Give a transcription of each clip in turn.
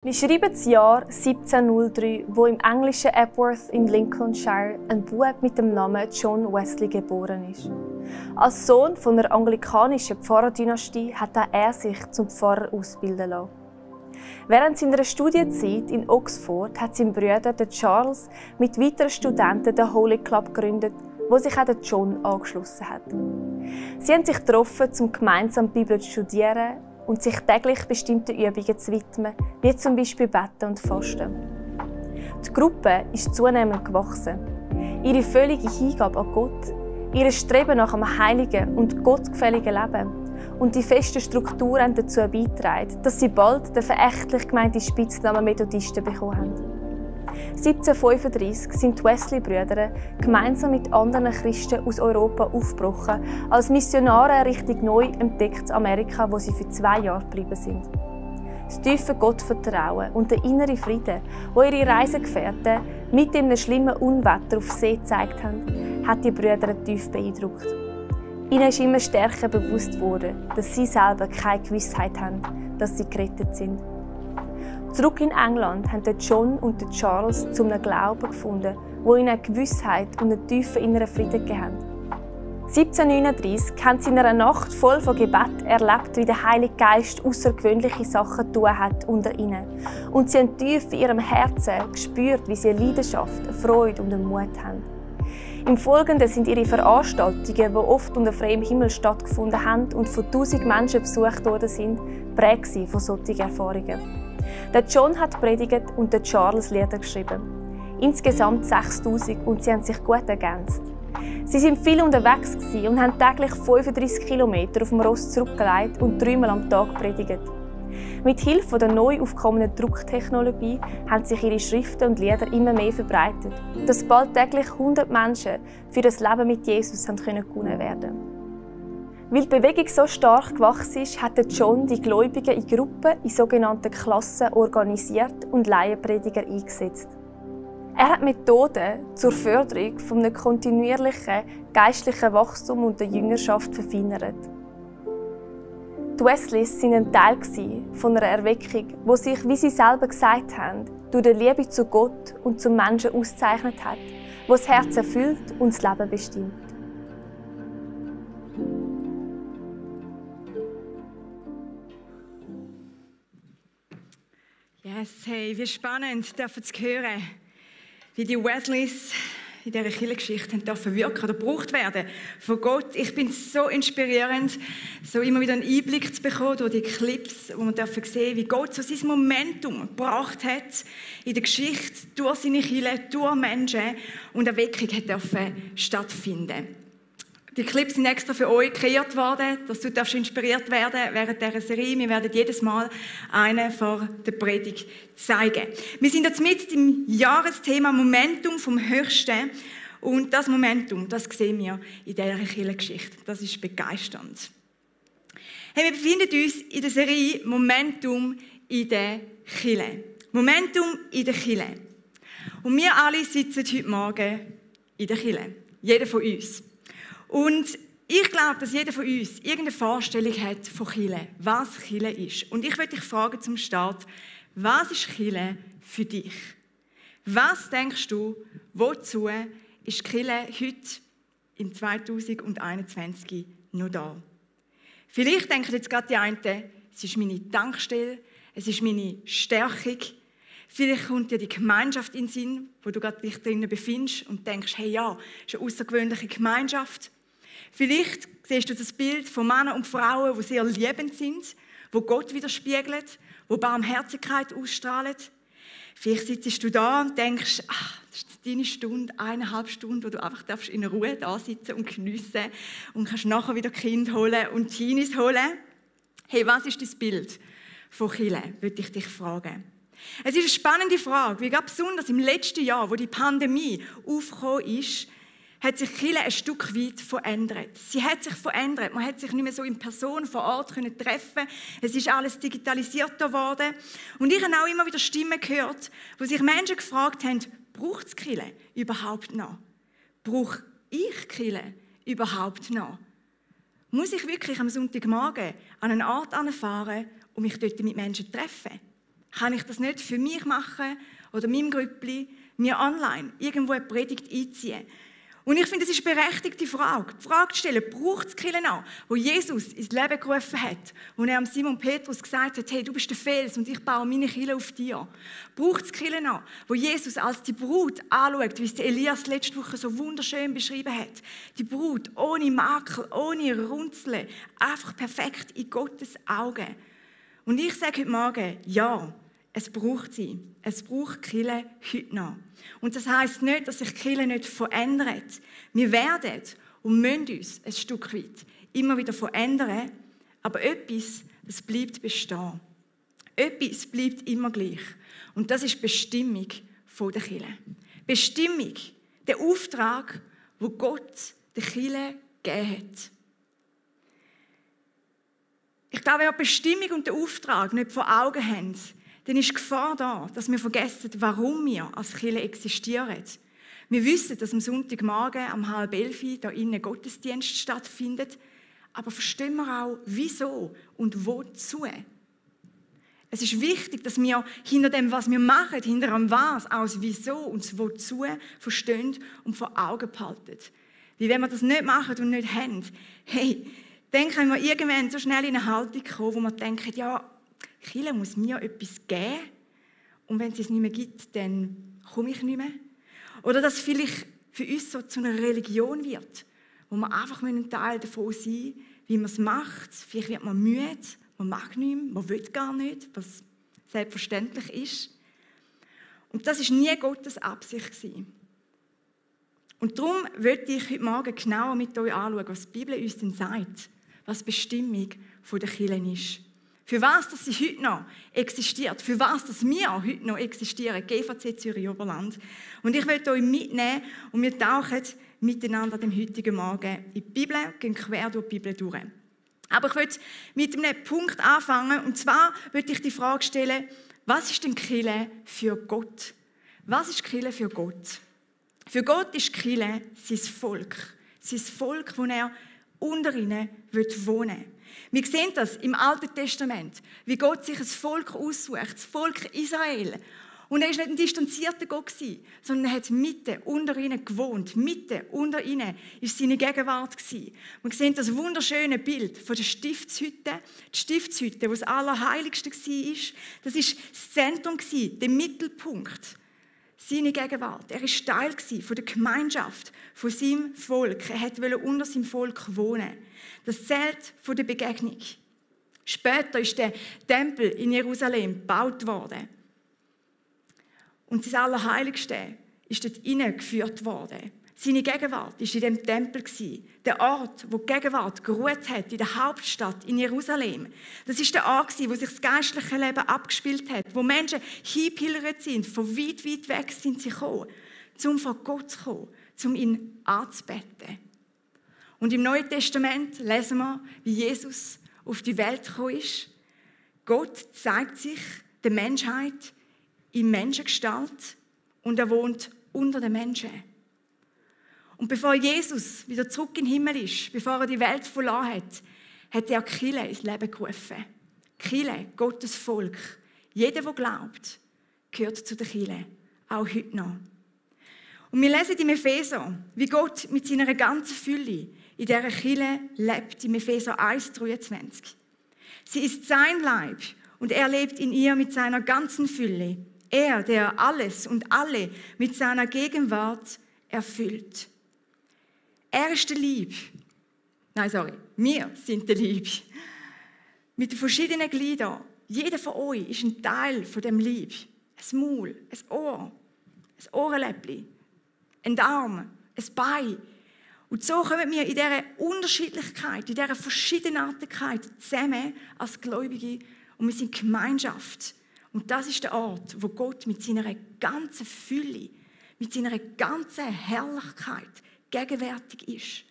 Wir schreiben das Jahr 1703, wo im englischen Epworth in Lincolnshire ein Bub mit dem Namen John Wesley geboren ist. Als Sohn von einer anglikanischen Pfarrerdynastie hat er sich zum Pfarrer ausbilden lassen. Während seiner Studienzeit in Oxford hat sein Bruder Charles mit weiteren Studenten den Holy Club gegründet, wo sich auch John angeschlossen hat. Sie haben sich getroffen, um gemeinsam die Bibel zu studieren und sich täglich bestimmten Übungen zu widmen, wie zum Beispiel Beten und Fasten. Die Gruppe ist zunehmend gewachsen. Ihre völlige Hingabe an Gott, ihr Streben nach einem heiligen und gottgefälligen Leben und die festen Strukturen haben dazu beigetragen, dass sie bald den verächtlich gemeinten Spitznamen Methodisten bekommen haben. 1735 sind die Wesley-Brüder gemeinsam mit anderen Christen aus Europa aufgebrochen, als Missionare Richtung neu entdecktes Amerika, wo sie für 2 Jahre geblieben sind. Das tiefe Gottvertrauen und der innere Frieden, wo ihre Reisegefährten mit einem schlimmen Unwetter auf See gezeigt haben, hat die Brüder tief beeindruckt. Ihnen ist immer stärker bewusst geworden, dass sie selber keine Gewissheit haben, dass sie gerettet sind. Zurück in England haben John und Charles zu einem Glauben gefunden, wo ihnen eine Gewissheit und einen tiefen inneren Frieden gegeben hat. 1739 haben sie in einer Nacht voll von Gebet erlebt, wie der Heilige Geist außergewöhnliche Sachen getan hat unter ihnen. Und sie haben tief in ihrem Herzen gespürt, wie sie eine Leidenschaft, eine Freude und einen Mut haben. Im Folgenden sind ihre Veranstaltungen, die oft unter freiem Himmel stattgefunden haben und von 1000 Menschen besucht worden sind, prägt von solchen Erfahrungen. Der John hat predigt und der Charles Lieder geschrieben. Insgesamt 6000 und sie haben sich gut ergänzt. Sie sind viel unterwegs und haben täglich 35 Kilometer auf dem Ross zurückgelegt und 3-mal am Tag predigt. Mit Hilfe der neu aufkommenden Drucktechnologie haben sich ihre Schriften und Lieder immer mehr verbreitet, dass bald täglich 100 Menschen für das Leben mit Jesus gewonnen werden. Weil die Bewegung so stark gewachsen ist, hat John die Gläubigen in Gruppen in sogenannten Klassen organisiert und Laienprediger eingesetzt. Er hat Methoden zur Förderung von einem kontinuierlichen geistlichen Wachstum und der Jüngerschaft verfeinert. Die Wesleys waren ein Teil von einer Erweckung, die sich, wie sie selber gesagt haben, durch die Liebe zu Gott und zum Menschen ausgezeichnet hat, die das Herz erfüllt und das Leben bestimmt. Yes, hey, wie spannend, dürfen zu hören, wie die Wesleys in dieser Kirchengeschichte wirken oder gebraucht werden von Gott. Ich bin so inspirierend, so immer wieder einen Einblick zu bekommen durch die Clips, wo man sehen, wie Gott so sein Momentum gebracht hat in der Geschichte, durch seine Kirche, durch Menschen und eine Erweckung hat stattfinden. Die Clips sind extra für euch kreiert worden, dass du inspiriert werden während dieser Serie. Wir werden jedes Mal eine vor der Predigt zeigen. Wir sind jetzt mit im Jahresthema Momentum vom Höchsten. Und das Momentum, das sehen wir in dieser Kirchengeschichte. Das ist begeisternd. Hey, wir befinden uns in der Serie Momentum in der Kirche. Momentum in der Kirche. Und wir alle sitzen heute Morgen in der Kirche. Jeder von uns. Und ich glaube, dass jeder von uns irgendeine Vorstellung hat von Kirche, was Kirche ist. Und ich möchte dich fragen zum Start, was ist Kirche für dich? Was denkst du, wozu ist Kirche heute in 2021 noch da? Vielleicht denken jetzt gerade die einen, es ist meine Tankstelle, es ist meine Stärkung. Vielleicht kommt dir die Gemeinschaft in den Sinn, wo du gerade dich drinnen befindest und denkst, hey ja, es ist eine außergewöhnliche Gemeinschaft. Vielleicht siehst du das Bild von Männern und Frauen, die sehr liebend sind, die Gott widerspiegeln, die Barmherzigkeit ausstrahlen. Vielleicht sitzt du da und denkst, das ist deine Stunde, 1,5 Stunden, wo du einfach in Ruhe da sitzen und geniessen und kannst nachher wieder Kind holen und Teenies holen. Hey, was ist das Bild von Kirche, würde ich dich fragen. Es ist eine spannende Frage, wie besonders im letzten Jahr, wo die Pandemie aufgekommen ist, hat sich Kirche ein Stück weit verändert. Sie hat sich verändert. Man hat sich nicht mehr so in Person vor Ort treffen. Es ist alles digitalisiert worden. Und ich habe auch immer wieder Stimmen gehört, wo sich Menschen gefragt haben, braucht es Kirche überhaupt noch? Brauche ich Kirche überhaupt noch? Muss ich wirklich am Sonntagmorgen an einen Ort fahren und mich dort mit Menschen treffen? Kann ich das nicht für mich machen oder meinem Grüppli, mir online irgendwo eine Predigt einziehen? Und ich finde, es ist eine berechtigte Frage. Die Frage zu stellen, braucht es Kirche noch, wo Jesus ins Leben gerufen hat, wo er Simon Petrus gesagt hat, hey, du bist der Fels und ich baue meine Kirche auf dir. Braucht es Kirche noch, wo Jesus als die Brut anschaut, wie es Elias letzte Woche so wunderschön beschrieben hat. Die Brut ohne Makel, ohne Runzeln, einfach perfekt in Gottes Augen. Und ich sage heute Morgen, ja, es braucht sie. Es braucht Kirche heute noch. Und das heisst nicht, dass sich Kirche nicht verändert. Wir werden und müssen uns ein Stück weit immer wieder verändern, aber etwas, das bleibt bestehen. Etwas bleibt immer gleich. Und das ist die Bestimmung der Kirche. Bestimmung, der Auftrag, wo Gott der Kirche gegeben hat. Ich glaube, wenn wir die Bestimmung und den Auftrag nicht vor Augen haben, dann ist die Gefahr da, dass wir vergessen, warum wir als Kirche existieren. Wir wissen, dass am Sonntagmorgen um 10:30 hier innen Gottesdienst stattfindet, aber verstehen wir auch, wieso und wozu. Es ist wichtig, dass wir hinter dem, was wir machen, hinter dem Was, auch das Wieso und das Wozu verstehen und vor Augen behalten. Wie wenn wir das nicht machen und nicht haben, hey, dann können wir irgendwann so schnell in eine Haltung kommen, wo wir denken, ja, Kirche muss mir etwas geben und wenn es es nicht mehr gibt, dann komme ich nicht mehr. Oder dass vielleicht für uns so zu einer Religion wird, wo wir einfach ein Teil davon sein müssen, wie man es macht. Vielleicht wird man müde, man mag nicht mehr, man will gar nicht, was selbstverständlich ist. Und das war nie Gottes Absicht. Und darum möchte ich heute Morgen genauer mit euch anschauen, was die Bibel uns denn sagt, was die Bestimmung der Kirche ist. Für was dass sie heute noch existiert, für was dass wir heute noch existieren, GVC Zürich-Oberland. Und ich möchte euch mitnehmen und wir tauchen miteinander am heutigen Morgen in die Bibel, gehen quer durch die Bibel durch. Aber ich möchte mit einem Punkt anfangen, und zwar möchte ich die Frage stellen, was ist denn Kirche für Gott? Was ist Kirche für Gott? Für Gott ist Kirche sein Volk, wo er unter ihnen wohnen will. Wir sehen das im Alten Testament, wie Gott sich ein Volk aussucht, das Volk Israel. Und er war nicht ein distanzierter Gott, sondern er hat mitten unter ihnen gewohnt. Mitten unter ihnen war seine Gegenwart. Wir sehen das wunderschöne Bild von der Stiftshütte. Die Stiftshütte, wo das Allerheiligste war, das war das Zentrum, der Mittelpunkt. Seine Gegenwart. Er war Teil von der Gemeinschaft, von seinem Volk. Er wollte unter seinem Volk wohnen. Das Zelt der Begegnung. Später ist der Tempel in Jerusalem gebaut worden. Und sein Allerheiligste ist dort hineingeführt worden. Seine Gegenwart war in diesem Tempel. Der Ort, wo die Gegenwart geruht hat, in der Hauptstadt in Jerusalem. Das ist der Ort, wo sich das geistliche Leben abgespielt hat, wo Menschen hingepilgert sind, von weit, weit weg sind sie gekommen, um vor Gott zu kommen, um ihn anzubeten. Und im Neuen Testament lesen wir, wie Jesus auf die Welt gekommen ist. Gott zeigt sich der Menschheit in Menschengestalt und er wohnt unter den Menschen. Und bevor Jesus wieder zurück in den Himmel ist, bevor er die Welt verlassen hat, hat er Kirche ins Leben gerufen. Kirche, Gottes Volk. Jeder, der glaubt, gehört zu der Kirche. Auch heute noch. Und wir lesen im Epheser, wie Gott mit seiner ganzen Fülle in dieser Kirche lebt, im Epheser 1,23. Sie ist sein Leib und er lebt in ihr mit seiner ganzen Fülle. Er, der alles und alle mit seiner Gegenwart erfüllt. Er ist der Lieb. Wir sind der Lieb. Mit den verschiedenen Gliedern. Jeder von euch ist ein Teil von dem Lieb. Ein Maul, ein Ohr, ein Ohrenläppchen, ein Arm, ein Bein. Und so kommen wir in dieser Unterschiedlichkeit, in dieser Verschiedenartigkeit zusammen als Gläubige und wir sind Gemeinschaft. Und das ist der Ort, wo Gott mit seiner ganzen Fülle, mit seiner ganzen Herrlichkeit gegenwärtig ist.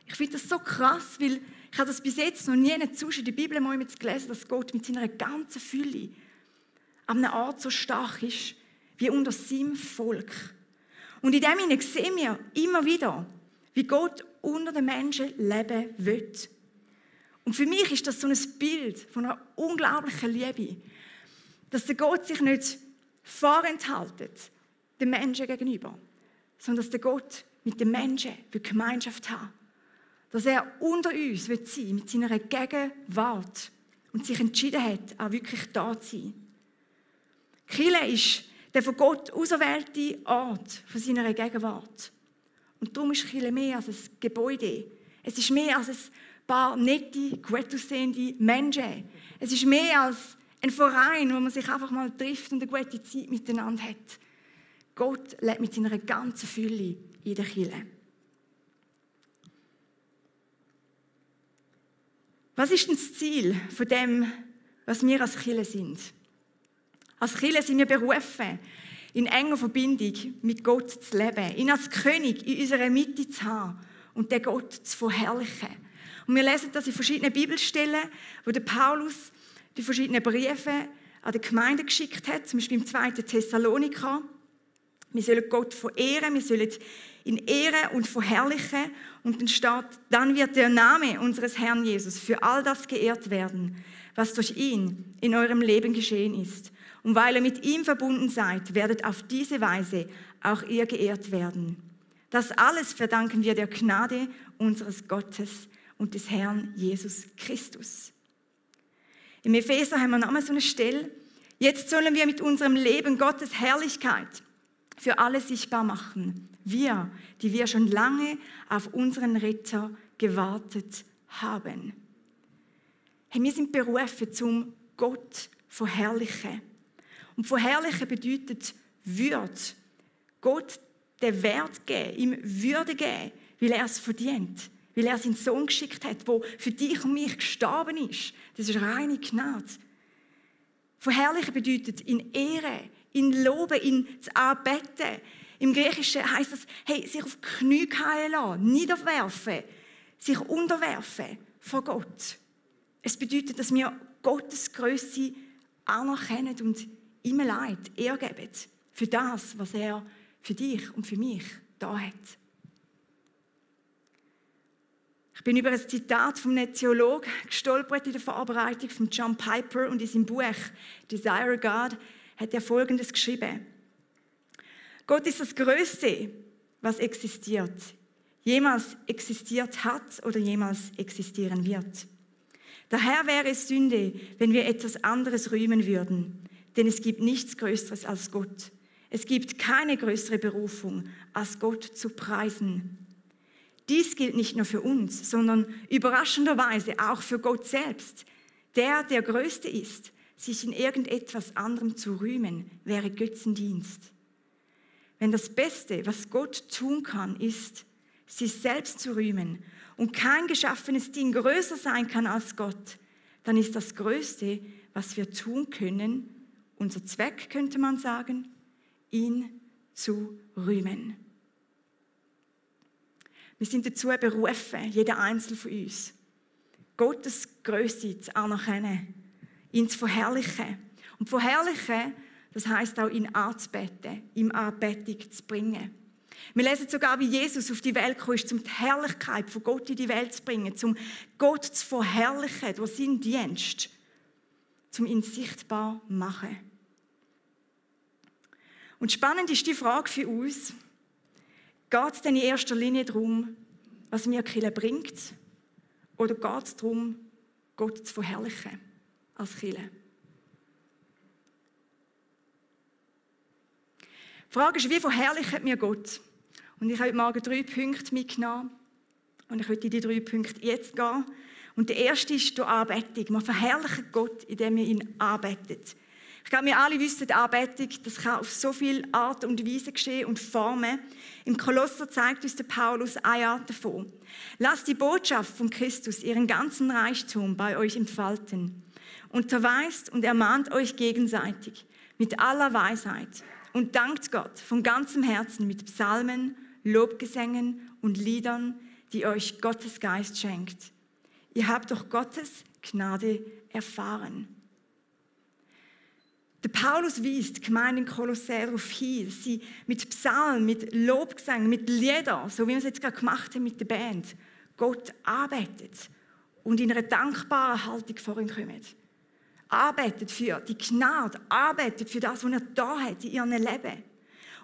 Ich finde das so krass, weil ich habe das bis jetzt noch nie in der Bibel mal gelesen, dass Gott mit seiner ganzen Fülle an einem Ort so stark ist, wie unter seinem Volk. Und in dem sehen wir immer wieder, wie Gott unter den Menschen leben will. Und für mich ist das so ein Bild von einer unglaublichen Liebe. Dass der Gott sich nicht vorenthaltet, den Menschen gegenüber, sondern dass der Gott mit den Menschen Gemeinschaft hat. Dass er unter uns sein will, mit seiner Gegenwart und sich entschieden hat, auch wirklich da zu sein. Kirche ist der von Gott auserwählte Ort von seiner Gegenwart. Und darum ist Kirche mehr als ein Gebäude. Es ist mehr als ein paar nette, gut aussehende Menschen. Es ist mehr als ein Verein, wo man sich einfach mal trifft und eine gute Zeit miteinander hat. Gott lebt mit seiner ganzen Fülle in der Kirche. Was ist denn das Ziel von dem, was wir als Kirche sind? Als Kirche sind wir berufen, in enger Verbindung mit Gott zu leben, ihn als König in unserer Mitte zu haben und den Gott zu verherrlichen. Und wir lesen das in verschiedenen Bibelstellen, wo der Paulus die verschiedenen Briefe an die Gemeinde geschickt hat, zum Beispiel im 2. Thessaloniker. Wir sollen Gott verehren, wir sollen ihn ehren und verherrlichen. Und dann steht, dann wird der Name unseres Herrn Jesus für all das geehrt werden, was durch ihn in eurem Leben geschehen ist. Und weil ihr mit ihm verbunden seid, werdet auf diese Weise auch ihr geehrt werden. Das alles verdanken wir der Gnade unseres Gottes und des Herrn Jesus Christus. Im Epheser haben wir nochmal so eine Stelle. Jetzt sollen wir mit unserem Leben Gottes Herrlichkeit für alle sichtbar machen. Wir, die wir schon lange auf unseren Retter gewartet haben. Hey, wir sind berufen zum Gott verherrlichen. Und verherrlichen bedeutet Würde. Gott den Wert geben, ihm Würde geben, weil er es verdient. Weil er seinen Sohn geschickt hat, der für dich und mich gestorben ist. Das ist reine Gnade. Verherrlichen bedeutet ihn ehren, ihn loben, ihn zu anbeten. Im Griechischen heisst das, hey, sich auf die Knie fallen lassen, niederwerfen, sich unterwerfen vor Gott. Es bedeutet, dass wir Gottes Grösse anerkennen und ihm allein Ehre geben für das, was er für dich und für mich da hat. Ich bin über ein Zitat von einem Theologen gestolpert in der Vorbereitung von John Piper und in seinem Buch Desire God hat er Folgendes geschrieben. Gott ist das Größte, was existiert, jemals existiert hat oder jemals existieren wird. Daher wäre es Sünde, wenn wir etwas anderes rühmen würden, denn es gibt nichts Größeres als Gott. Es gibt keine größere Berufung, als Gott zu preisen. Dies gilt nicht nur für uns, sondern überraschenderweise auch für Gott selbst. Der Größte ist, sich in irgendetwas anderem zu rühmen, wäre Götzendienst. Wenn das Beste, was Gott tun kann, ist, sich selbst zu rühmen und kein geschaffenes Ding größer sein kann als Gott, dann ist das Größte, was wir tun können, unser Zweck, könnte man sagen, ihn zu rühmen. Wir sind dazu berufen, jeder Einzelne von uns, Gottes Größe zu anerkennen, ihn zu verherrlichen. Und verherrlichen, das heisst auch, ihn anzubeten, ihm Anbetung zu bringen. Wir lesen sogar, wie Jesus auf die Welt kam, um die Herrlichkeit von Gott in die Welt zu bringen, um Gott zu verherrlichen durch seinen Dienst, um ihn sichtbar zu machen. Und spannend ist die Frage für uns, geht es denn in erster Linie darum, was mir Kirche bringt, oder geht es darum, Gott zu verherrlichen als Kirche? Die Frage ist, wie verherrlichen wir Gott? Und ich habe heute Morgen 3 Punkte mitgenommen. Und ich möchte in die 3 Punkte jetzt gehen. Und der erste ist die Anbetung. Man verherrlicht Gott, indem wir ihn anbetet. Ich glaube, wir alle wissen, die Anbetung, das kann auf so viele Arten und Weisen geschehen und Formen. Im Kolosser zeigt uns der Paulus eine Art davon. Lasst die Botschaft von Christus ihren ganzen Reichtum bei euch entfalten. Unterweist und ermahnt euch gegenseitig mit aller Weisheit und dankt Gott von ganzem Herzen mit Psalmen, Lobgesängen und Liedern, die euch Gottes Geist schenkt. Ihr habt durch Gottes Gnade erfahren. Der Paulus weist die Gemeinde in Kolossä darauf hin, dass sie mit Psalmen, mit Lobgesang, mit Liedern, so wie wir es jetzt gerade gemacht haben mit der Band, Gott arbeitet und in einer dankbaren Haltung vor ihn kommen. arbeitet für die Gnade, arbeitet für das, was er da hat in ihrem Leben.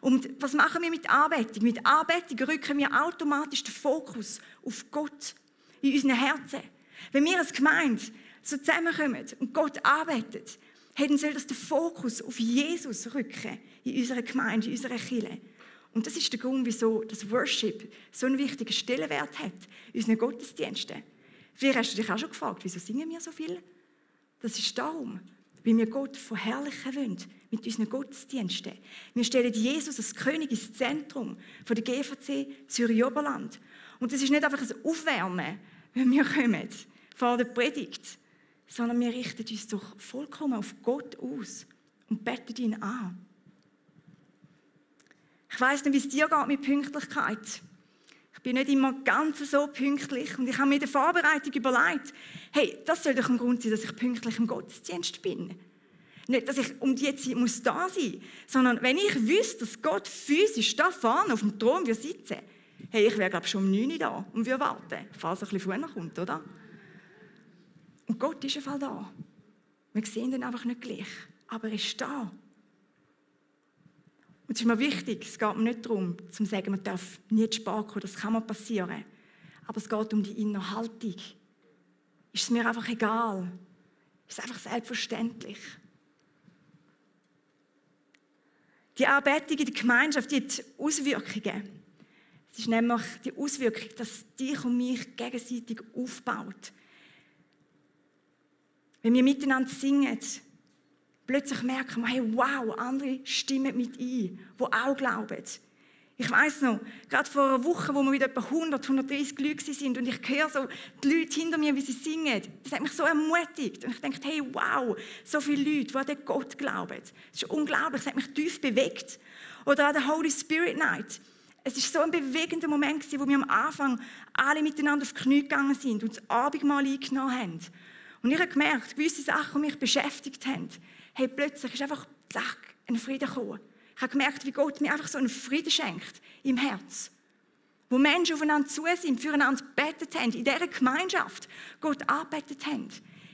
Und was machen wir mit Anbetung? Mit Anbetung rücken wir automatisch den Fokus auf Gott in unseren Herzen. Wenn wir als Gemeinde so zusammenkommen und Gott arbeitet, dann soll das den Fokus auf Jesus rücken in unserer Gemeinde, in unserer Kirche. Und das ist der Grund, wieso das Worship so einen wichtigen Stellenwert hat in unseren Gottesdiensten. Vielleicht hast du dich auch schon gefragt, wieso singen wir so viel? Das ist darum, weil wir Gott verherrlichen wollen mit unseren Gottesdiensten. Wir stellen Jesus als König ins Zentrum von der GVC Zürich-Oberland. Und das ist nicht einfach ein Aufwärmen, wenn wir kommen vor der Predigt, sondern wir richten uns doch vollkommen auf Gott aus und beten ihn an. Ich weiss nicht, wie es dir geht mit Pünktlichkeit. Ich bin nicht immer ganz so pünktlich und ich habe mir in der Vorbereitung überlegt, hey, das soll doch ein Grund sein, dass ich pünktlich im Gottesdienst bin. Nicht, dass ich um die Zeit muss da sein muss, sondern wenn ich wüsste, dass Gott physisch da vorne auf dem Thron sitzen, hey, ich wäre glaube schon um 9 Uhr da und würde warten, falls er ein bisschen früher kommt, oder? Und Gott ist einfach da. Wir sehen ihn einfach nicht gleich, aber er ist da. Und es ist mir wichtig, es geht mir nicht darum, zu sagen, man darf nie zu spät kommen, das kann mal passieren. Aber es geht um die innere Haltung. Ist es mir einfach egal? Ist es einfach selbstverständlich? Die Anbetung in der Gemeinschaft, die hat Auswirkungen. Es ist nämlich die Auswirkung, dass dich und mich gegenseitig aufbaut. Wenn wir miteinander singen, plötzlich merken wir, hey, wow, andere stimmen mit ein, die auch glauben. Ich weiss noch, gerade vor einer Woche, wo wir mit etwa 130 Leuten waren und ich höre so die Leute hinter mir, wie sie singen, das hat mich so ermutigt. Und ich dachte, hey, wow, so viele Leute, die an den Gott glauben. Das ist unglaublich, das hat mich tief bewegt. Oder an der Holy Spirit Night. Es war so ein bewegender Moment, wo wir am Anfang alle miteinander auf die Knie gegangen sind und das Abendmahl eingenommen haben. Und ich habe gemerkt, gewisse Sachen, die mich beschäftigt haben, hey, plötzlich ist einfach, zack, ein Frieden gekommen. Ich habe gemerkt, wie Gott mir einfach so einen Frieden schenkt im Herz. Wo Menschen aufeinander zu sind, füreinander gebetet haben, in dieser Gemeinschaft Gott angebetet haben.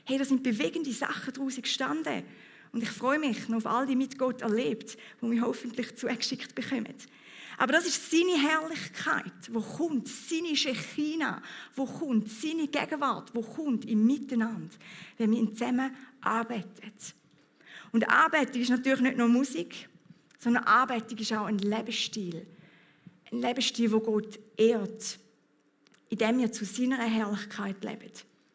Hey, da sind bewegende Sachen daraus entstanden. Und ich freue mich noch auf all die mit Gott erlebt, die wir hoffentlich zugeschickt bekommen. Aber das ist seine Herrlichkeit, wo kommt, seine Schechina, wo kommt, seine Gegenwart, wo kommt im Miteinander, wenn wir ihn zusammen arbeiten. Und Anbetung ist natürlich nicht nur Musik, sondern Anbetung ist auch ein Lebensstil. Ein Lebensstil, wo Gott ehrt, indem wir zu seiner Herrlichkeit leben.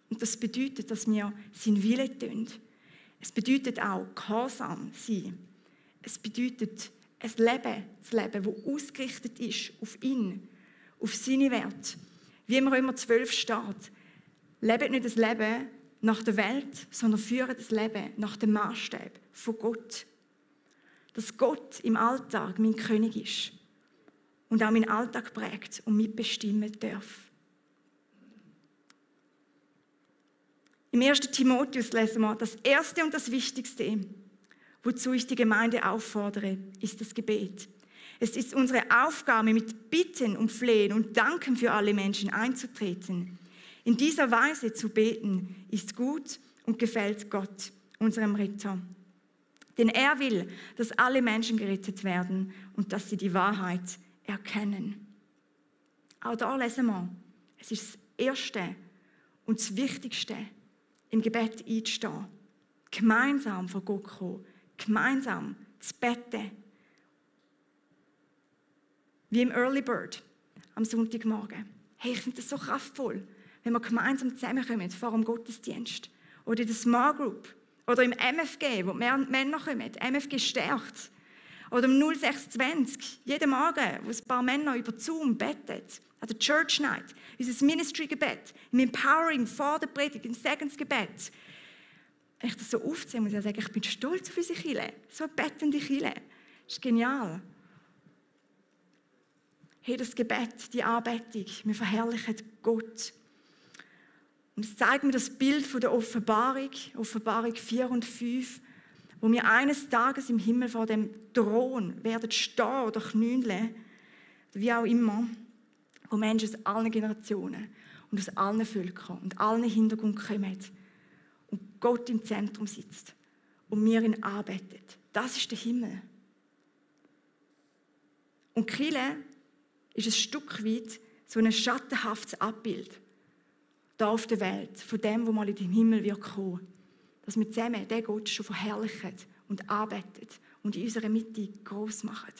Und das bedeutet, dass wir seinen Willen tun. Es bedeutet auch gehorsam sein. Es bedeutet ein Leben, das Leben, das ausgerichtet ist auf ihn, auf seine Werte. Wie im Römer 12 steht, lebt nicht das Leben nach der Welt, sondern führt das Leben nach dem Maßstab von Gott. Dass Gott im Alltag mein König ist und auch meinen Alltag prägt und mitbestimmen darf. Im 1. Timotheus lesen wir, das Erste und das Wichtigste, wozu ich die Gemeinde auffordere, ist das Gebet. Es ist unsere Aufgabe, mit Bitten und Flehen und Danken für alle Menschen einzutreten. In dieser Weise zu beten, ist gut und gefällt Gott, unserem Ritter. Denn er will, dass alle Menschen gerettet werden und dass sie die Wahrheit erkennen. Auch da lesen wir, es ist das Erste und das Wichtigste, im Gebet einzustehen. Gemeinsam vor Gott kommen, gemeinsam zu beten. Wie im Early Bird am Sonntagmorgen. Hey, ich finde das so kraftvoll, wenn wir gemeinsam zusammenkommen vor dem Gottesdienst. Oder in der Small Group. Oder im MFG, wo mehr Männer kommen. MFG stärkt. Oder im 0620, jeden Morgen, wo ein paar Männer über Zoom beten. An der Church Night, unser Ministry-Gebet, im Empowering vor der Predigt, im Segensgebet. Wenn ich das so aufziehe, muss ich sagen, ich bin stolz auf unsere Kirche. So eine bettende Kirche. Das ist genial. Hey, das Gebet, die Anbetung, wir verherrlichen Gott. Und es zeigt mir das Bild von der Offenbarung 4 und 5, wo wir eines Tages im Himmel vor dem Thron werden stehen oder knündeln, wie auch immer, wo Menschen aus allen Generationen und aus allen Völkern und allen Hintergründen kommen und Gott im Zentrum sitzt und wir ihn anbeten. Das ist der Himmel. Und die Kirche ist ein Stück weit so ein schattenhaftes Abbild hier auf der Welt, von dem, wo mal in den Himmel wird kommen. Dass wir zusammen den Gott schon verherrlichen und anbeten und in unserer Mitte gross machen.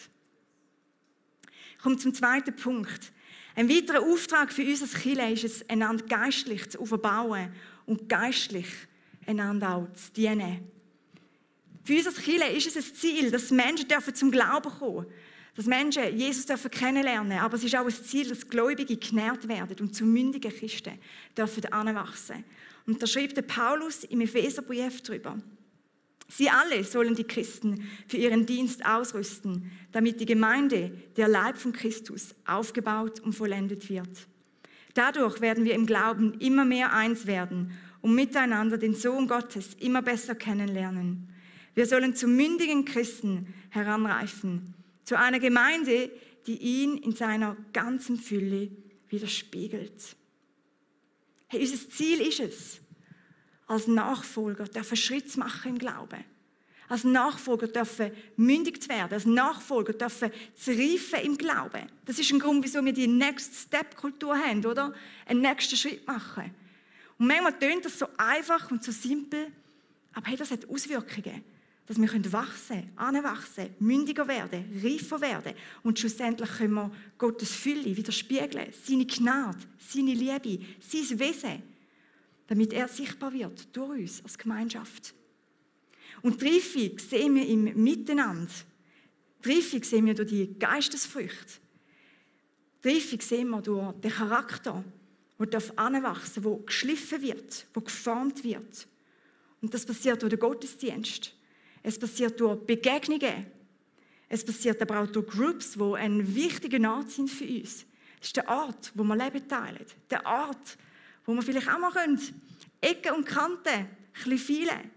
Ich komme zum zweiten Punkt. Ein weiterer Auftrag für uns als Kirche ist es, einander geistlich zu verbauen und geistlich einander auch zu dienen. Für uns als Kirche ist es ein Ziel, dass Menschen zum Glauben kommen dürfen, dass Menschen Jesus kennenlernen dürfen. Aber es ist auch ein Ziel, dass Gläubige genährt werden und zu mündigen Christen heranwachsen. Und da schreibt der Paulus im Epheserbrief darüber. Sie alle sollen die Christen für ihren Dienst ausrüsten, damit die Gemeinde, der Leib von Christus, aufgebaut und vollendet wird. Dadurch werden wir im Glauben immer mehr eins werden und miteinander den Sohn Gottes immer besser kennenlernen. Wir sollen zu mündigen Christen heranreifen, zu einer Gemeinde, die ihn in seiner ganzen Fülle widerspiegelt. Hey, unser Ziel ist es, als Nachfolger dürfen Schritt zu machen im Glauben. Als Nachfolger dürfen mündig zu werden. Als Nachfolger dürfen zu reifen im Glauben. Das ist ein Grund, wieso wir die Next-Step-Kultur haben, oder? Einen nächsten Schritt machen. Und manchmal tönt das so einfach und so simpel, aber hey, das hat Auswirkungen. Dass wir wachsen, anwachsen, mündiger werden, reifer werden. Und schlussendlich können wir Gottes Fülle widerspiegeln, seine Gnade, seine Liebe, sein Wesen, damit er sichtbar wird durch uns als Gemeinschaft. Und die Reifung sehen wir im Miteinander. Die Reifung sehen wir durch die Geistesfrüchte. Die Reifung sehen wir durch den Charakter, der anwachsen darf, der geschliffen wird, der geformt wird. Und das passiert durch den Gottesdienst. Es passiert durch Begegnungen. Es passiert aber auch durch Groups, die ein wichtiger Ort sind für uns. Es ist der Ort, wo wir Leben teilen. Der Ort, wo wir vielleicht auch mal Ecken und Kanten ein bisschen feilen.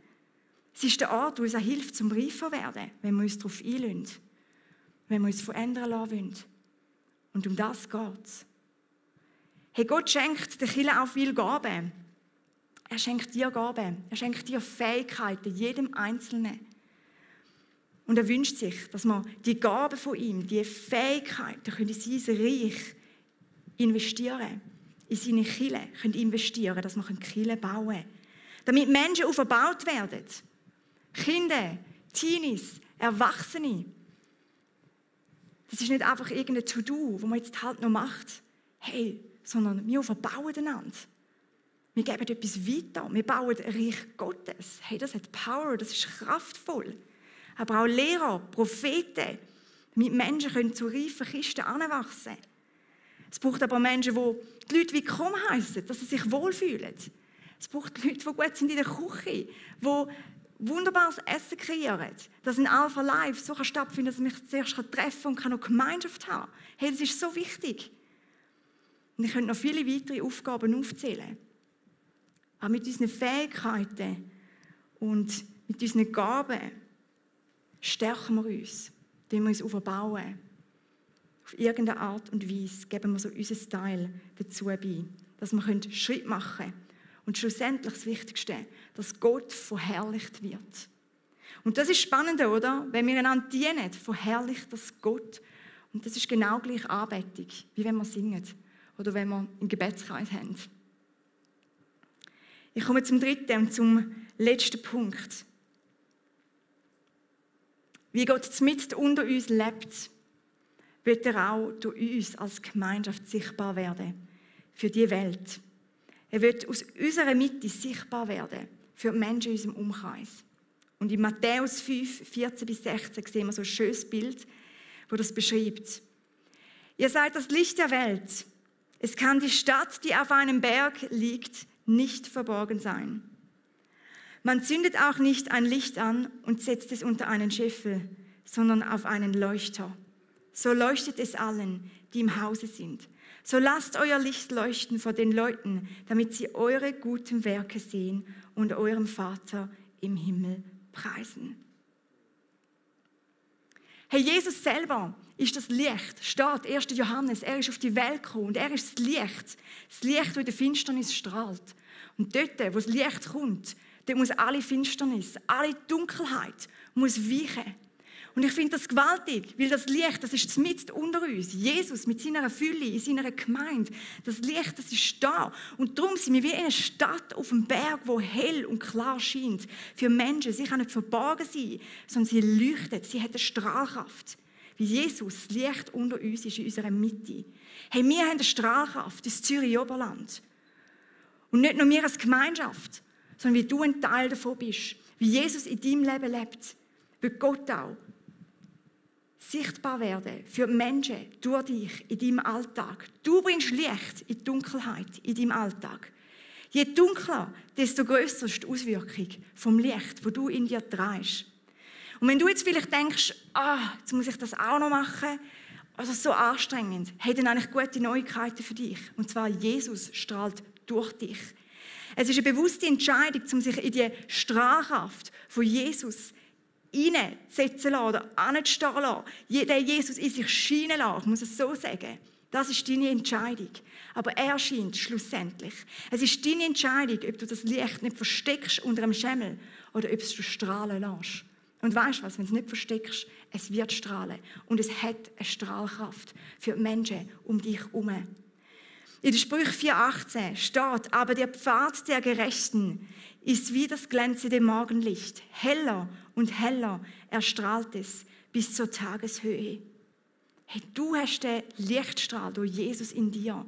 Es ist der Ort, wo uns auch hilft, zum reifer werden, wenn wir uns darauf einlassen. Wenn wir uns verändern lassen wollen. Und um das geht es. Hey, Gott schenkt der Kirche auch viel Gaben. Er schenkt dir Gaben. Er schenkt dir Fähigkeiten, jedem Einzelnen. Und er wünscht sich, dass wir die Gaben von ihm, die Fähigkeiten, in sein Reich investieren, in seine Kirche investieren, dass wir Kirche bauen können. Damit Menschen aufgebaut werden. Kinder, Teenies, Erwachsene. Das ist nicht einfach irgendein To-Do, das man jetzt halt noch macht. Hey, sondern wir verbauen einander. Wir geben etwas weiter. Wir bauen ein Reich Gottes. Hey, das hat Power, das ist kraftvoll. Aber auch Lehrer, Propheten, damit Menschen zu reifen Christen heranwachsen können. Es braucht aber Menschen, die Leute willkommen heissen, dass sie sich wohlfühlen. Es braucht Leute, die gut sind in der Küche, die wunderbares Essen kreieren, dass ein Alpha Life so stattfinden kann, dass ich mich zuerst treffen und noch Gemeinschaft haben kann. Hey, das ist so wichtig. Und ich könnte noch viele weitere Aufgaben aufzählen. Aber mit unseren Fähigkeiten und mit unseren Gaben stärken wir uns, indem wir uns aufbauen. Auf irgendeine Art und Weise geben wir so unseren Teil dazu bei, dass wir Schritt machen können. Und schlussendlich das Wichtigste, dass Gott verherrlicht wird. Und das ist spannend, oder? Wenn wir einander dienen, verherrlicht das Gott. Und das ist genau gleich Anbetung, wie wenn wir singen oder wenn wir einen Gebetskreis haben. Ich komme zum dritten und zum letzten Punkt. Wie Gott mitten unter uns lebt, wird er auch durch uns als Gemeinschaft sichtbar werden für die Welt. Er wird aus unserer Mitte sichtbar werden für die Menschen in unserem Umkreis. Und in Matthäus 5, 14-16 sehen wir so ein schönes Bild, wo das beschreibt. Ihr seid das Licht der Welt. Es kann die Stadt, die auf einem Berg liegt, nicht verborgen sein. Man zündet auch nicht ein Licht an und setzt es unter einen Scheffel, sondern auf einen Leuchter. So leuchtet es allen, die im Hause sind. So lasst euer Licht leuchten vor den Leuten, damit sie eure guten Werke sehen und eurem Vater im Himmel preisen. Hey, Jesus selber ist das Licht, steht 1. Johannes, er ist auf die Welt gekommen und er ist das Licht, das in der Finsternis strahlt. Und dort, wo das Licht kommt, dort muss alle Finsternis, alle Dunkelheit muss weichen. Und ich finde das gewaltig, weil das Licht, das ist mitten unter uns. Jesus mit seiner Fülle, in seiner Gemeinde. Das Licht, das ist da. Und darum sind wir wie eine Stadt auf dem Berg, wo hell und klar scheint. Für Menschen, sie kann nicht verborgen sein, sondern sie leuchtet, sie hat eine Strahlkraft. Wie Jesus Licht unter uns ist, in unserer Mitte. Hey, wir haben eine Strahlkraft, das Zürich-Oberland. Und nicht nur wir als Gemeinschaft, sondern wie du ein Teil davon bist. Wie Jesus in deinem Leben lebt. Wird Gott auch sichtbar werden für die Menschen durch dich in deinem Alltag. Du bringst Licht in die Dunkelheit in deinem Alltag. Je dunkler, desto grösser ist die Auswirkung vom Licht, das du in dir trägst. Und wenn du jetzt vielleicht denkst, jetzt muss ich das auch noch machen, also so anstrengend, hey, dann habe ich gute Neuigkeiten für dich. Und zwar, Jesus strahlt durch dich. Es ist eine bewusste Entscheidung, um sich in die Strahlkraft von Jesus hineinsetzen lassen oder anzustehen lassen. Der Jesus in sich scheinen lassen, ich muss es so sagen. Das ist deine Entscheidung. Aber er scheint schlussendlich. Es ist deine Entscheidung, ob du das Licht nicht versteckst unter einem Schemmel oder ob es du strahlen lässt. Und weißt du was, wenn du es nicht versteckst, es wird strahlen. Und es hat eine Strahlkraft für die Menschen um dich herum. In der Sprüche 4,18 steht, aber der Pfad der Gerechten ist wie das glänzende Morgenlicht. Heller und heller erstrahlt es bis zur Tageshöhe. Hey, du hast den Lichtstrahl durch Jesus in dir.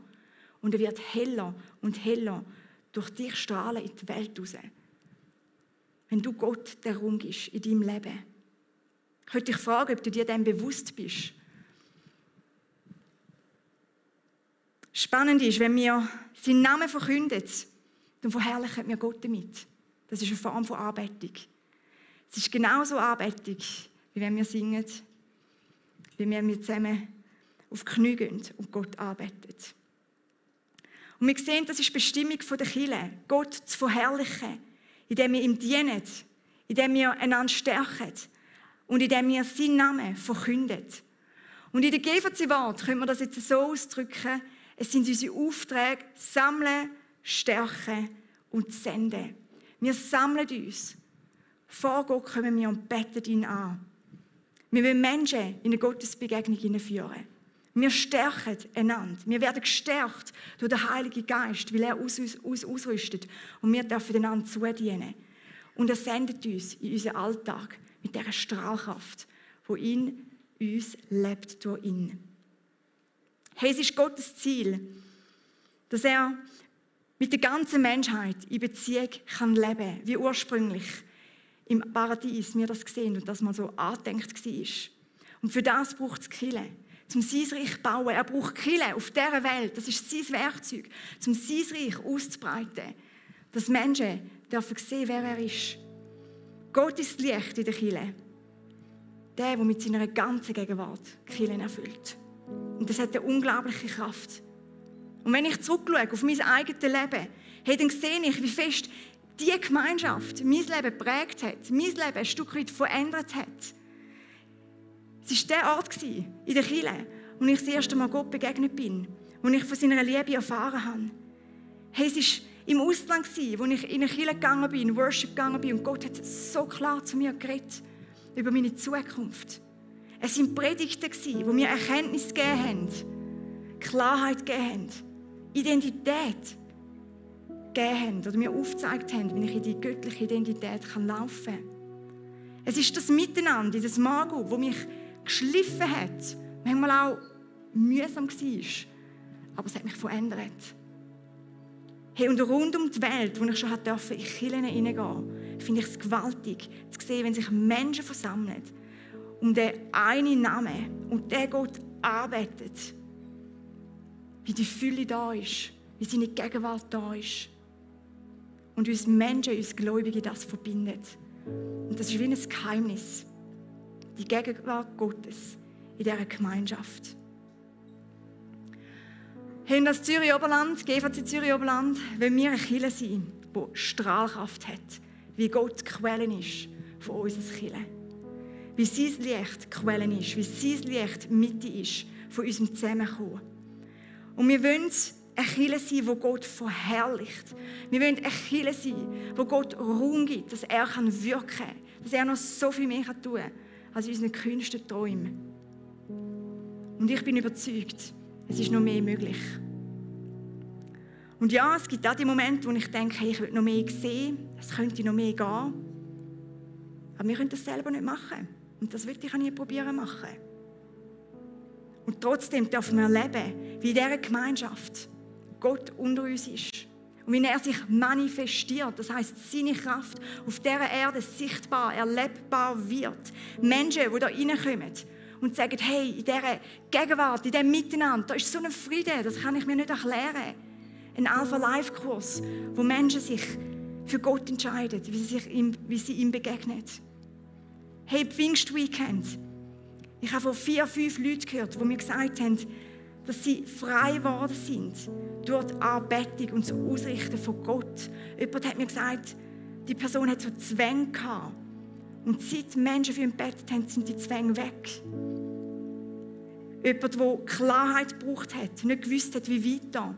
Und er wird heller und heller durch dich strahlen in die Welt raus. Wenn du Gott den Raum gibst in deinem Leben. Ich möchte dich fragen, ob du dir dem bewusst bist. Spannend ist, wenn wir seinen Namen verkünden, dann verherrlichen wir Gott damit. Das ist eine Form von Anbetung. Es ist genauso Anbetung, wie wenn wir singen, wie wenn wir zusammen auf die Knie gehen und Gott anbeten. Und wir sehen, das ist die Bestimmung der Kirche, Gott zu verherrlichen, indem wir ihm dienen, indem wir einander stärken und indem wir seinen Namen verkünden. Und in der GVC-Wort können wir das jetzt so ausdrücken, es sind unsere Aufträge, sammeln, stärken und senden. Wir sammeln uns. Vor Gott kommen wir und beten ihn an. Wir wollen Menschen in eine Gottesbegegnung hineinführen. Wir stärken einander. Wir werden gestärkt durch den Heiligen Geist, weil er uns ausrüstet. Und wir dürfen einander zudienen. Und er sendet uns in unseren Alltag mit dieser Strahlkraft, die in uns lebt durch ihn. Hey, es ist Gottes Ziel, dass er mit der ganzen Menschheit in Beziehung kann leben, wie ursprünglich im Paradies wir das gesehen und das mal so angedenkt war. Und für das braucht es Kirche, um sein Reich zu bauen. Er braucht Kirche auf dieser Welt, das ist sein Werkzeug, um sein Reich auszubreiten, dass Menschen dürfen sehen, wer er ist. Gott ist das Licht in der Kirche, der mit seiner ganzen Gegenwart die Kirche erfüllt. Und das hat eine unglaubliche Kraft. Und wenn ich zurückschaue auf mein eigenes Leben, hey, dann sehe ich, wie fest diese Gemeinschaft mein Leben geprägt hat, mein Leben ein Stück weit verändert hat. Es war der Ort in der Kirche, wo ich das erste Mal Gott begegnet bin, wo ich von seiner Liebe erfahren habe. Hey, es war im Ausland, wo ich in eine Kirche gegangen bin, in Worship gegangen bin und Gott hat so klar zu mir geredet über meine Zukunft. Es waren Predigten, die mir Erkenntnis gegeben haben, Klarheit gegeben haben, Identität gegeben haben oder mir aufgezeigt haben, wie ich in die göttliche Identität laufen kann. Es ist das Miteinander, dieses Mago, das mich geschliffen hat, manchmal auch mühsam war, aber es hat mich verändert. Hey, und rund um die Welt, wo ich schon in Kirchen hineingehen, finde ich es gewaltig, zu sehen, wenn sich Menschen versammeln, um den einen Namen und der Gott arbeitet, wie die Fülle da ist, wie seine Gegenwart da ist und uns Menschen, uns Gläubige das verbindet. Und das ist wie ein Geheimnis, die Gegenwart Gottes in dieser Gemeinschaft. Hey, in das Zürich-Oberland, GVC Zürich-Oberland, wollen wir eine Kirche sein, die Strahlkraft hat, wie Gott die Quelle ist von unserer Kirche. Wie sein Licht die Quelle ist, wie sein Licht die Mitte ist von unserem Zusammenkommen. Und wir wollen eine Kirche sein, wo Gott verherrlicht. Wir wollen eine Kirche sein, wo Gott Raum gibt, dass er wirken kann, dass er noch so viel mehr tun kann, als unsere kühnsten Träume. Und ich bin überzeugt, es ist noch mehr möglich. Und ja, es gibt auch die Momente, wo ich denke, hey, ich will noch mehr sehen, es könnte noch mehr gehen. Aber wir können das selber nicht machen. Und das will ich auch nie probieren machen. Und trotzdem dürfen wir erleben, wie in dieser Gemeinschaft Gott unter uns ist. Und wie er sich manifestiert, das heisst, seine Kraft auf dieser Erde sichtbar, erlebbar wird. Menschen, die da reinkommen und sagen, hey, in dieser Gegenwart, in diesem Miteinander, da ist so ein Friede, das kann ich mir nicht erklären. Ein Alpha-Life-Kurs, wo Menschen sich für Gott entscheiden, wie sie ihm begegnen. Hey, Pfingstweekend. Ich habe von 4, 5 Leuten gehört, die mir gesagt haben, dass sie frei geworden sind durch die Anbetung und das Ausrichten von Gott. Jemand hat mir gesagt, die Person hat so Zwänge gehabt. Und seit Menschen für ihn gebetet haben, sind die Zwänge weg. Jemand, der Klarheit gebraucht hat, nicht gewusst hat, wie weiter.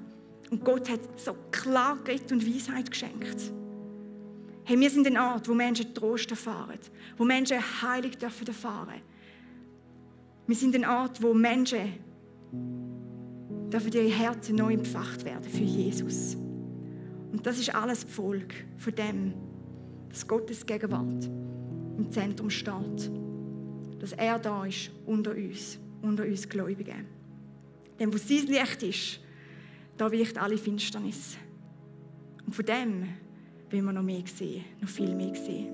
Und Gott hat so klar geredet und Weisheit geschenkt. Hey, wir sind ein Ort, wo Menschen Trost erfahren, wo Menschen Heilung erfahren dürfen. Wir sind ein Ort, wo Menschen ihre Herzen neu empfacht werden für Jesus. Und das ist alles die Folge von dem, dass Gottes Gegenwart im Zentrum steht. Dass er da ist unter uns Gläubigen. Denn wo sein Licht ist, da weicht alle Finsternis. Und von dem will man noch mehr sehen, noch viel mehr sehen.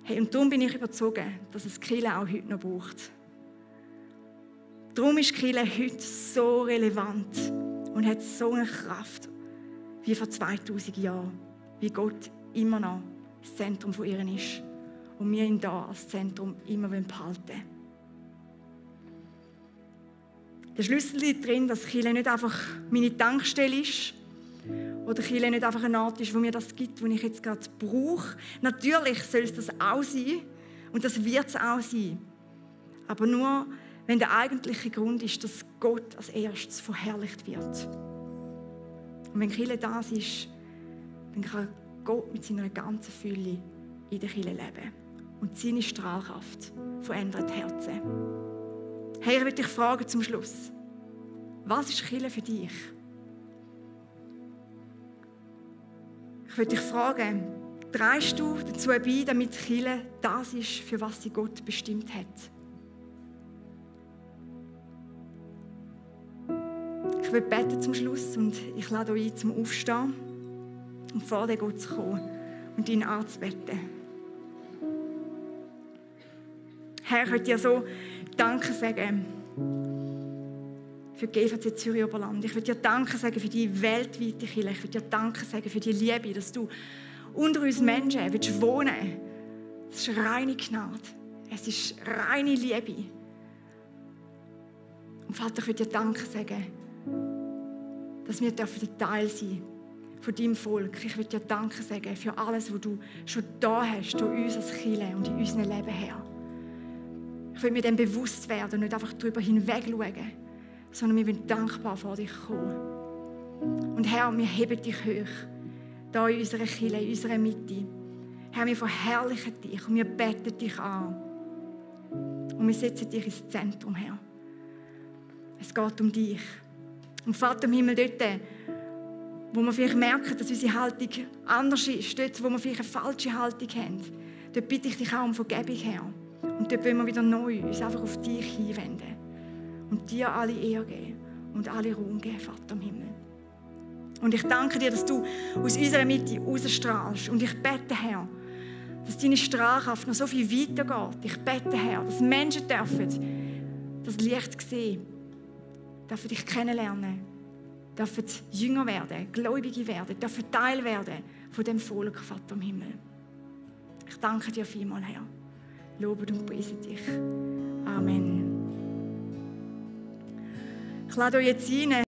Hey, und darum bin ich überzeugt, dass es die Kirche auch heute noch braucht. Darum ist die Kirche heute so relevant und hat so eine Kraft wie vor 2000 Jahren, wie Gott immer noch das Zentrum von ihr ist und wir ihn da als Zentrum immer behalten wollen. Der Schlüssel liegt darin, dass Kirche nicht einfach meine Tankstelle ist oder Kirche nicht einfach ein Ort ist, wo mir das gibt, was ich jetzt gerade brauche. Natürlich soll es das auch sein und das wird es auch sein. Aber nur, wenn der eigentliche Grund ist, dass Gott als erstes verherrlicht wird. Und wenn Kirche das ist, dann kann Gott mit seiner ganzen Fülle in der Kirche leben. Und seine Strahlkraft verändert Herzen. Hey, ich will dich fragen zum Schluss. Was ist Kirche für dich? Ich will dich fragen, trägst du dazu bei, damit Kirche das ist, für was sie Gott bestimmt hat? Ich will beten zum Schluss und ich lade euch ein, zum Aufstehen und vor den Gott zu kommen und ihn anzubeten. Herr, ich will dir so Danke sagen für die GVC Zürich Oberland. Ich will dir Danke sagen für die weltweite Kirche. Ich will dir Danke sagen für die Liebe, dass du unter uns Menschen willst wohnen. Es ist reine Gnade. Es ist reine Liebe. Und Vater, ich will dir Danke sagen, dass wir der Teil sein von deinem Volk. Ich will dir Danke sagen für alles, was du schon da hast, durch uns als Kirche und in unserem Leben her. Ich will mir dem bewusst werden und nicht einfach darüber hinweg schauen, sondern wir wollen dankbar vor dich kommen. Und Herr, wir heben dich hoch, da in unserer Kirche, in unserer Mitte. Herr, wir verherrlichen dich und wir beten dich an. Und wir setzen dich ins Zentrum, Herr. Es geht um dich. Und Vater im Himmel, dort, wo wir vielleicht merken, dass unsere Haltung anders ist, dort, wo wir vielleicht eine falsche Haltung haben, dort bitte ich dich auch um Vergebung, Herr. Und dort wollen wir wieder neu uns einfach auf dich hinwenden und dir alle Ehre geben und alle Ruhm geben, Vater im Himmel. Und ich danke dir, dass du aus unserer Mitte rausstrahlst. Und ich bete, Herr, dass deine Strahlkraft noch so viel weitergeht. Ich bete, Herr, dass Menschen dürfen das Licht sehen, dürfen dich kennenlernen, dürfen Jünger werden, Gläubige werden, dürfen Teil werden von dem Volk, Vater im Himmel. Ich danke dir vielmals, Herr. Lobe und preise dich. Amen. Ich lade euch jetzt ein.